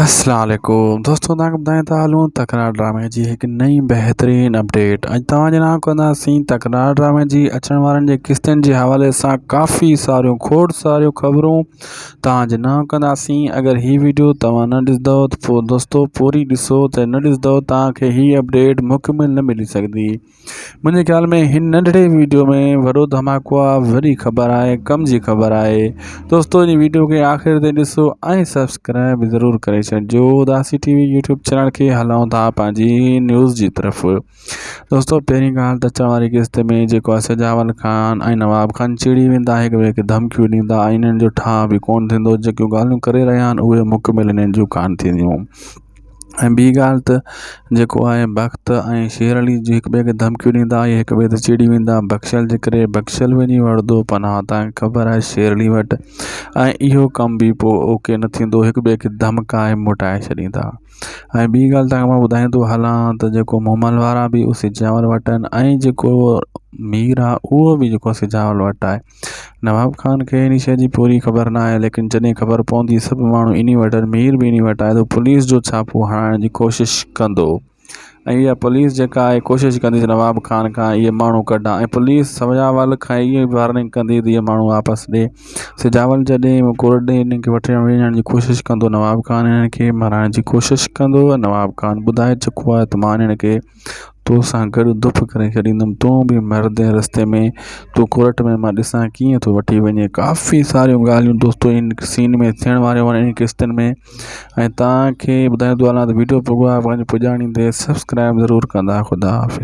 السلام عليڪم دوستو توهان کي ٻڌائين ٿا هلون تڪرار ڊرامي جي هڪ نئين بهترين اپڊيٽ اڄ توهان جي نام ڪنداسين تڪرار ڊرامي جي اچڻ وارن جي قسطن جي حوالي سان ڪافي ساريون کوڙ ساريون خبرون توهان جي نام ڪنداسين اگر هي ويڊيو توهان نه ڏسندو ته پوء دوستو پوري ڏسو ته نه ڏسندو توهان کي هي اپڊيٽ مڪمل نه ملي سگهندي منهنجي خيال ۾ هن ننڍڙي ويڊيو ۾ وڏو ڌماڪو آ وڏي خبر آهي ڪم جي خبر آهي دوستو ان ويڊيو کي آخر تائين ڏسو ۽ سبسڪرائب به ضرور ڪري ڇڏجو اداسي ٽي وي يوٽيوب چينل کي هلون ٿا پنهنجي نيوز جي طرف دوستو پهرين ڳالهه ته اچڻ واري قسط ۾ جيڪو آهي سجاول خان ۽ نواب خان چڙي ويندا هڪ ٻئي کي ڌمڪيون ڏيندا ۽ انهن جو ٺاهه به ڪونه ٿيندو جيڪيون ڳالهيون ڪري رهيا آهن اهي مڪمل انهن جون ڪانه ٿينديون ۽ ٻي ڳالهه ته جيڪو آهي بخت ۽ شير علي جي هڪ ٻئي کي ڌمڪيون ڏيندا ۽ هڪ ٻئي تي چڙي ويندا بخشل جي ڪري بخشل وڃي وڙهندو پناهه تان خبر آهي شير علي وٽ ۽ اهو ڪم به پوء اوڪي نه ٿيندو هڪ ٻئي کي ڌمڪائي موٽائي ڇڏيندا ۽ ٻي ڳالهه تان مان ٻڌائيندو هلان ته جيڪو مومل وارا به اهي سجاول وٽ آهن ۽ جيڪو مير آهي اهو به جيڪو سجاول وٽ آهي نواب خان کي انهي شيء جي پوري خبر نه آهي ليڪن جڏهن خبر پوندي سڀ ماڻهو انهي وٽ آهن مير به انهي وٽ آهي ته پوليس جو ڇاپو هڻائڻ جي ڪوشش ڪندو ۽ اها پوليس جيڪا آهي ڪوشش ڪندي ته نواب خان کان اهي ماڻهو ڪڍان ۽ پوليس سجاول کان اهي وارننگ ڪندي ته اهي ماڻهو واپس ڏي سجاول جڏهن ڪورٽ ڏي انهن کي وٺڻ وڃڻ جي ڪوشش ڪندو نواب خان انهن کي مارائڻ جي ڪوشش ڪندو نواب خان ٻڌائي چڪو آهي ته مان انهن کي تو سان گڏ دڦ ڪري ڇڏيندم تون به مردين رستي ۾ تون ڪورٽ ۾ مان ڏسان ڪيئن ٿو وٺي وڃي ڪافي ساريون ڳالهيون دوستو ان سين ۾ ٿيڻ واريون آهن ان قسطن ۾ ۽ توهان کي ٻڌائيندو هلان ته ويڊيو پڳو آهي پنهنجي پڄاڻي تي سبسڪرائب ضرور ڪندا خدا حافظ.